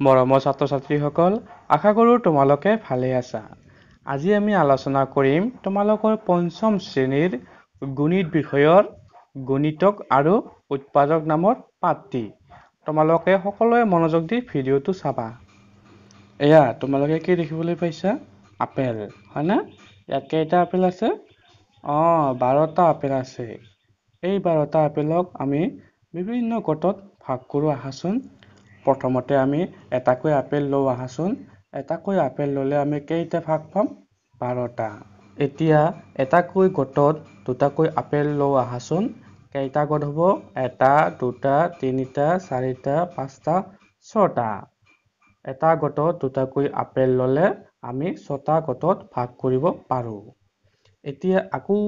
মৰমৰ ছাত্ৰ-ছাত্ৰীসকল, আশা কৰোঁ তোমালোকে ভালে আছা। আজি আমি আলোচনা কৰিম তোমালোকৰ পঞ্চম শ্ৰেণীৰ গণিত বিষয়ৰ গুণিতক আৰু উৎপাদক নামৰ পাঠটি। তোমালোকে সকলোৱে মনোযোগ দি ভিডিঅ'টো চাবা। এয়া তোমালোকে কি দেখিবলৈ পাইছা? আপেল, হয়নে? ইয়াত কেইটা আপেল আছে? 12টা আপেল আছে। এই 12টা আপেলক আমি বিভিন্ন গোটত ভাগ কৰোঁ আহাচোন। প্ৰথমতে আমি এটাকৈ আপেল লওঁ আহাচোন। এটাকৈ আপেল ল'লে আমি কেইটা ভাগ পাম? 12টা। এতিয়া এটাকৈ গোটত দুটাকৈ আপেল লওঁ আহাচোন। কেইটা গোট হ'ব? 1, 2, 3, 4, 5, 6টা। এটা গোটত দুটাকৈ আপেল ল'লে আমি 6টা গোটত ভাগ কৰিব পাৰোঁ। এতিয়া আকৌ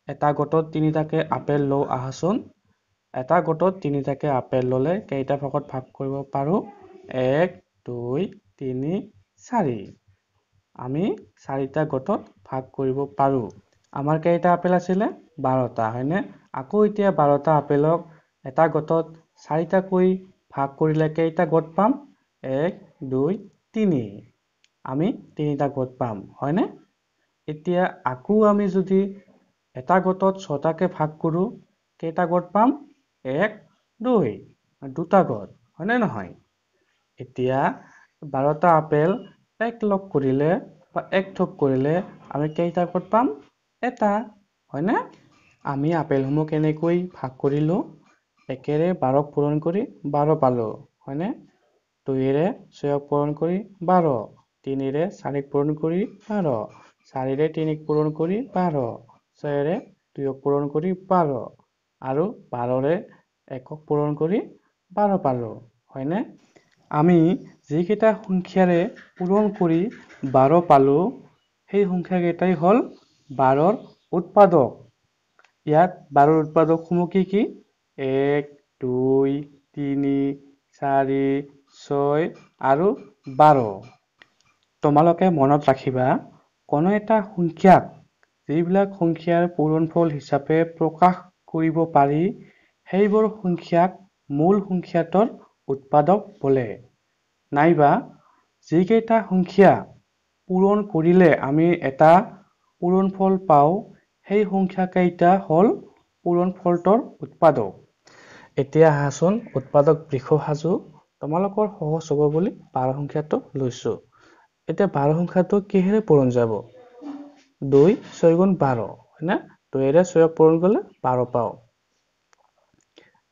এটা গোটত তিনিটাকৈ আপেল লওঁ আহাচোন। এটা গোটত তিনিটাকৈ আপেল ল'লে কেইটা ভাগত ভাগ কৰিব পাৰোঁ? 1, 2, 3, 4। আমি 4টা গোটত ভাগ কৰিব পাৰোঁ। আমাৰ কেইটা আপেল আছিলে? 12টা, হয়নে? আকৌ এতিয়া 12টা আপেলক এটা গোটত 4টাকৈ ভাগ কৰিলে কেইটা গোট পাম? 1, 2, 3। আমি 3টা গোট পাম, হয়নে? এতিয়া আকৌ আমি যদি এটা গোটত 6টাকৈ ভাগ কৰোঁ কেইটা গোট পাম? 1, 2, দুটা গোট, হয়নে নহয়? এতিয়া 12টা আপেল এক লগ কৰিলে বা এক থোপ কৰিলে আমি কেইটা গোট পাম? 1টা, হয়নে? আমি আপেলসমূহ কেনেকৈ ভাগ কৰিলোঁ? 1-ৰে 12ক পূৰণ কৰি 12 পালোঁ, হয়নে? 2-ৰে 6ক পূৰণ কৰি 12, 3-ৰে 4ক পূৰণ কৰি 12, 4-ৰে 3ক পূৰণ কৰি 12, 6-ৰে 2ক পূৰণ কৰি 12 আৰু 12-ৰে 1ক পূৰণ কৰি 12 পালোঁ, হয়নে? আমি যিকেইটা সংখ্যাৰে পূৰণ কৰি 12 পালোঁ সেই সংখ্যাকেইটাই হ'ল 12ৰ উৎপাদক। ইয়াত 12ৰ উৎপাদকসমূহ কি কি? 1, 2, 3, 4, 6 আৰু 12। তোমালোকে মনত ৰাখিবা, কোনো এটা সংখ্যাক যিবিলাক সংখ্যাৰ পূৰণফল হিচাপে প্ৰকাশ কৰিব পাৰি সেইবোৰ সংখ্যাক মূল সংখ্যাটোৰ উৎপাদক বোলে। নাইবা যিকেইটা সংখ্যা পূৰণ কৰিলে আমি এটা পূৰণফল পাওঁ সেই সংখ্যাকেইটা হ'ল পূৰণফলটোৰ উৎপাদক। এতিয়া আহাচোন উৎপাদক বৃক্ষ সাজো। তোমালোকৰ সহজ হ'ব বুলি 12 সংখ্যাটো লৈছোঁ। এতিয়া 12 সংখ্যাটো কিহেৰে পূৰণ যাব? 2, 6 গুণ 12, হয়নে? 2-ৰে 6ক পূৰণ কৰিলে 12 পাওঁ।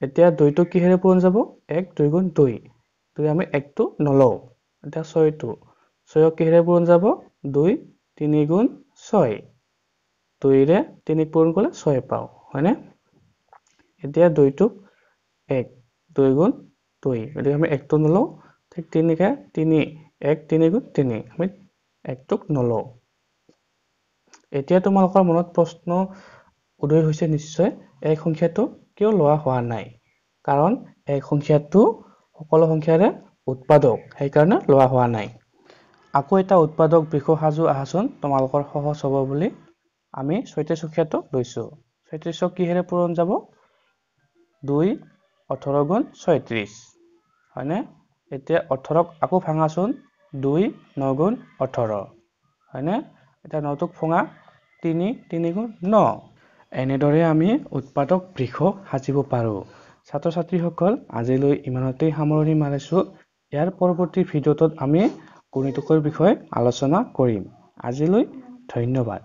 এতিয়া 2টো কিহেৰে পূৰণ যাব? 1, 2 গুণ 2। 2 আমি 1টো নলওঁ। এতিয়া 6টো, 6ক কিহেৰে পূৰণ যাব? 2, 3 গুণ 6। 2-ৰে 3ক পূৰণ কৰিলে 6 পাওঁ, হয়নে? এতিয়া 2টোক 1, 2 গুণ 2, গতিকে আমি 1টো নলওঁ। ঠিক তেনেকৈ 3, 1, 3 গুণ 3, আমি 1টোক নলওঁ। এতিয়া তোমালোকৰ মনত প্ৰশ্ন উদয় হৈছে নিশ্চয়, 1 সংখ্যাটো কিয় লোৱা হোৱা নাই? কাৰণ 1 সংখ্যাটো সকলো সংখ্যাৰে উৎপাদক, সেইকাৰণে লোৱা হোৱা নাই। আকৌ এটা উৎপাদক বৃক্ষ সাজো আহাচোন, তোমালোকৰ সহজ হ'ব বুলি আমি 36 সংখ্যাটো লৈছোঁ। 36ক কিহেৰে পূৰণ যাব? 2, 18 গুণ 36, হয়নে? এতিয়া 18ক আকৌ ভাঙাচোন, 2, 9 গুণ 18, হয়নে? এতিয়া 9টোক ভঙা, 3, 3 গুণ 9। এনেদৰে আমি উৎপাদক বৃক্ষ সাজিব পাৰোঁ। ছাত্ৰ ছাত্ৰীসকল, আজিলৈ ইমানতেই সামৰণি মাৰিছোঁ। ইয়াৰ পৰৱৰ্তী ভিডিঅ'টোত আমি গুণিতকৰ বিষয়ে আলোচনা কৰিম। আজিলৈ ধন্যবাদ।